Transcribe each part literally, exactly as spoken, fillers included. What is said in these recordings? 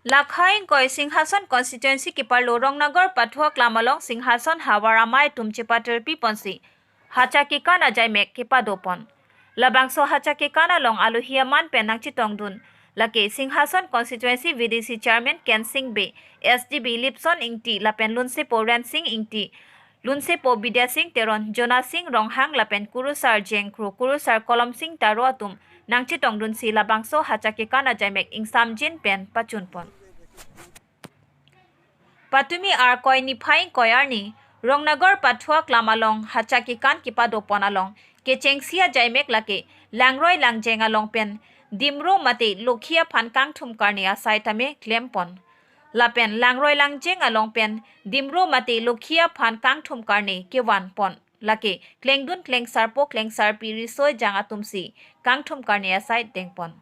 Lakha ingkoi Singhason constituency keparlo Rongnagar Pathua Klam along Singhason havar amei atum chepatirpi ponsi hacha kekan ajaimek kepado pon. Labangso hacha kekan along alohi aman pen nangchetongdun lake Singhason constituency V D C chairman Kensing Bey, S D B Lipson Ingti lapen lunsepo Rensing Ingti, lunsepo Bidya Sing Teron, Jona Sing Ronghang lapen kurusar Jengkro, kurusar Kolom Sing Taro atum nangchetongdunsi labangso hacha kekan ajaimek ingsamjin pen pachun pon. Patumi Arkoi niphai ingkoi arni Rongnagar Pathua Klam along hacha kekan kepado pon along kechengsi ajaimek lake langroi langjeng along pen dimro mate lokhi aphan kangthum karne asai tame klem pon. Lapen langroi langjeng along pen dimro mate lokhi aphan kangthum karne kevan pon lake klengdun klengsarpo klengsarpi riso ejang atumsi kangthum karne asai deng pon.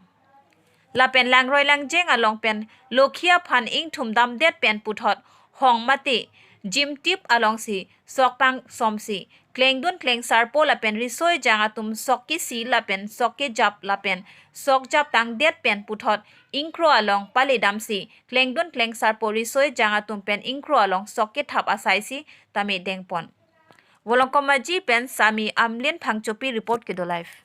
Lapen langroi langjeng along pen lokhi aphan ingthum damdet pen puthot hong mate jimtip alongsi sok pangsomsi klengdun klengsarpo lapen riso ejang atum sok kesi lapen sok kejap lapen sok jap tangdet pen puthot ingkro along paledamsi klengdun klengsarpo riso ejang atum pen ingkro along sok kethap asai si tame deng pon. Volongkom Aji pen Sami Amlin Phangchopi report kedo live.